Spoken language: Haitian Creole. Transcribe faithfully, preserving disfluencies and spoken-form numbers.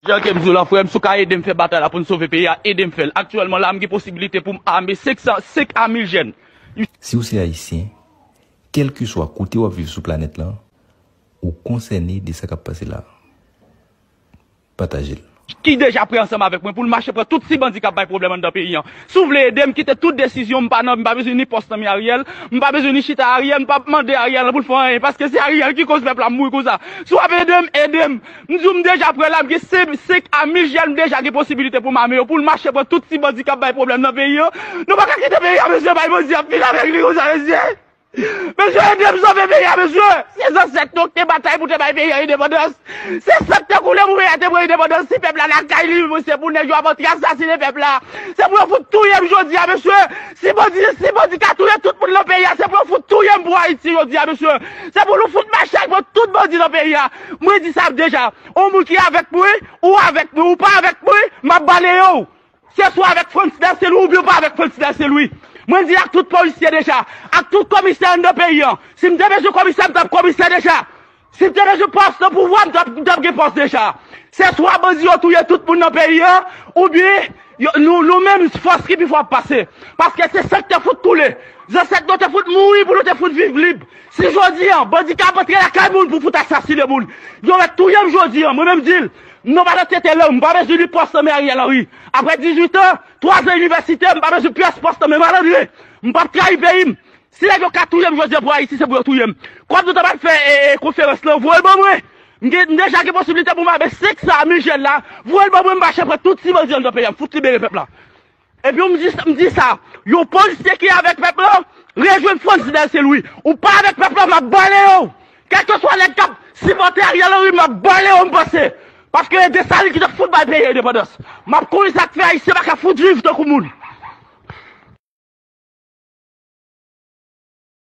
Jan ke m di w la, frè m, si w ka ede m fè batay la pou n sove peyi a, ede m fè l. Aktyèlman la, m gen posibilite pou m ame senk san, senk a mil jèn. Si w se Ayisyen, kèlkeswa kote w ap viv sou planèt lan, ou konsène de sa k ap pase la. Pataje l. Ki deja prè ansanm avèk mwen pou l mache pran tout ti bandi k ap bay pwoblèm anndan peyi an. Si w vle ede m, kite tout desizyon, m pa nan, m pa bezwen ni pòs nan men Ariel, m pa bezwen ni chita Ariel, m p ap mande Ariel pou l fè anyen, paske se Ariel ki koz pèp la mouri konsa. Si w ap ede m, ede m. M di w m deja prè la, m gen senk a mil jèn, m deja gen posibilite pou m ame yo, pou l mache pran tout ti bandi k ap bay pwoblèm nan peyi an. Nou pa ka kite peyi a, mesye, bay bandi ap vin avèk li konsa, mesye. Mesye, ede m sove peyi a, mesye. Se zansèt nou ki te batay pou te bay peyi a endepandans. Se san k te koule pou peyi a te pran endepandans. Si pèp la lakay li, mesye, pou nèg yo ap antre asasinen pèp la. Se pou yo fout touye m jodi a, mesye. Si bandi, si bandi ka touye tout moun nan peyi a, se pou yo fout touye m pou Ayiti jodi a, mesye. Se pou nou fout mache ak tout bandi nan peyi a. Mwen di sa deja. Yon moun ki avèk mwen, ou avèk mwen, ou pa avèk mwen, m ap balaye w. Se swa avèk Frantz Dèselwi oubyen w pa avèk Frantz Dèselwi. Mwen di ak tout polisye deja, ak tout komisè anndan peyi an. Si m te bezwen komisè, m t ap komisè deja. Si m te bezwen pòs nan pouvwa, m t ap, m t ap gen pòs deja. Se swa bandi yo touye tout moun nan peyi an, oubyen yo, nou, nou menm fòs ki pi fò ap pase. Paske se san k te fout koule. Zansèt nou te fout mouri pou nou te fout viv lib. Si jodi an, bandi ka ap antre lakay moun pou fout asasinen moun. Yo mèt touye m jodi an, mwen menm di l, nou pa nan tete lang, m pa bezwen ni pòs nan men Ariel Henry. Apre dizuit an, twa zan inivèsite, m pa bezwen pyès pòs nan men malandren. M p ap trayi peyi m. Si nèg yo ka touye m jodi an pou Ayiti, se pou yo touye m. Kòb nou ta pral fè e, e, konferans lan, voye l ban mwen. M gen, m deja gen posibilite pou m ame senk san a mil jèn la, voye l ban mwen, m mache pran tout ti bandi anndan peyi a, m fout libere pèp la. Epi m di, m di sa, yon polisye ki avèk pèp la, rejwenn Frantz Dèselwi. Ou pa avèk pèp la, m ap balaye w. Kèlkeswa nèg k ap sipòte Ariel Henry, m ap balaye w, m panse. Paske e Desalin ki te fout bay peyi a endepandans. M ap konnen sa k fè Ayisyen pa ka fout viv tankou moun.